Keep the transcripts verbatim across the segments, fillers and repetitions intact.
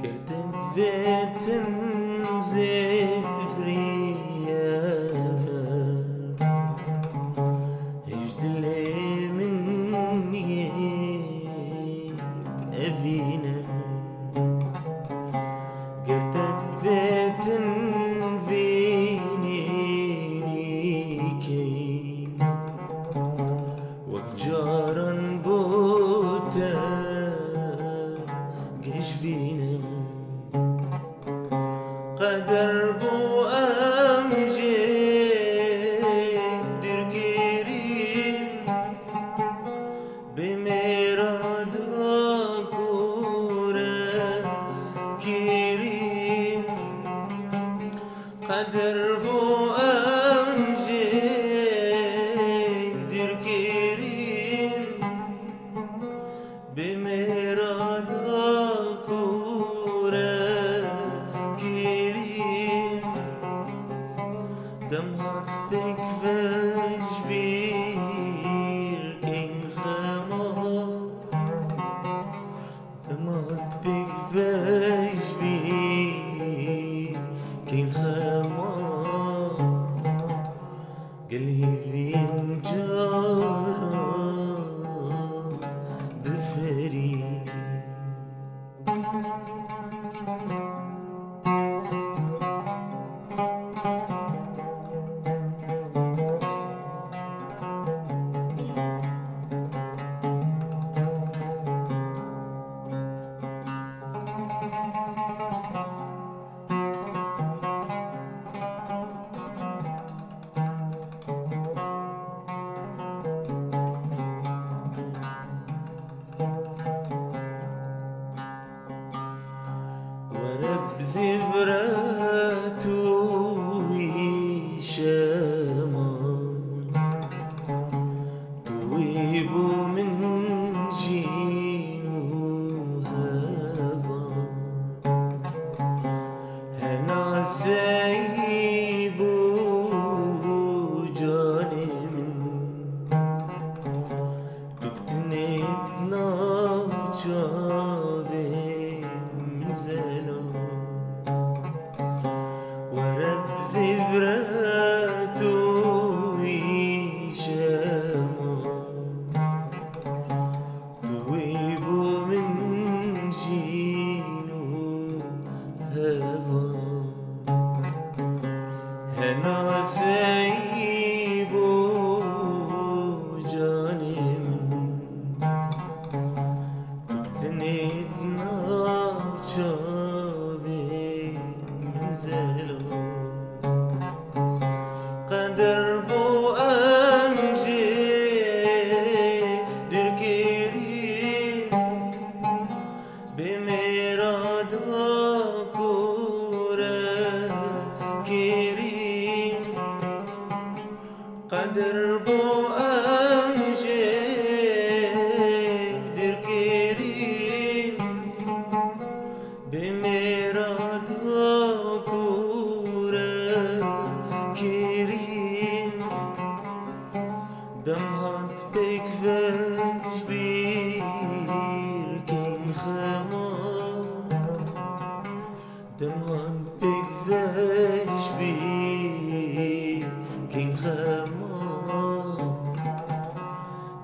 Ger te divêtin zêvriye ver, hêj dilê min yê evîne. Ger te divêtin vînî key, wek caran bo te geş bîne. Qeder bo em jê dûrkirîn, bi mêra da kore kirîn. Qeder bo em jê dûrkirîn, bi mêra da kore kirîn. Dem hat pêk vej bîr kên xema. Dem hat pêk vej bîr kên xema. Gel hêvîn cara diferî. Were bi zêvre tu wî şeman, tu wî bû min jîn û hevan. Henaseyî bû canê min, tu bi tenê di nav çavê min zelal. Were bi zêvre tu wî şeman, tu wî bû min jîn û hevan. Henaseyî bû canê min, tu bi tenê di nav çavê min zelal. Qeder bo em jê dûrkirîn, bi mêra da kore kirîn. Qeder bo em jê dûrkirîn, bi mêra da kore kirîn. Dem hat pêk vej bîr kên xema. Dem hat pêk vej bîr kên xema.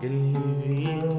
Gel hêvîn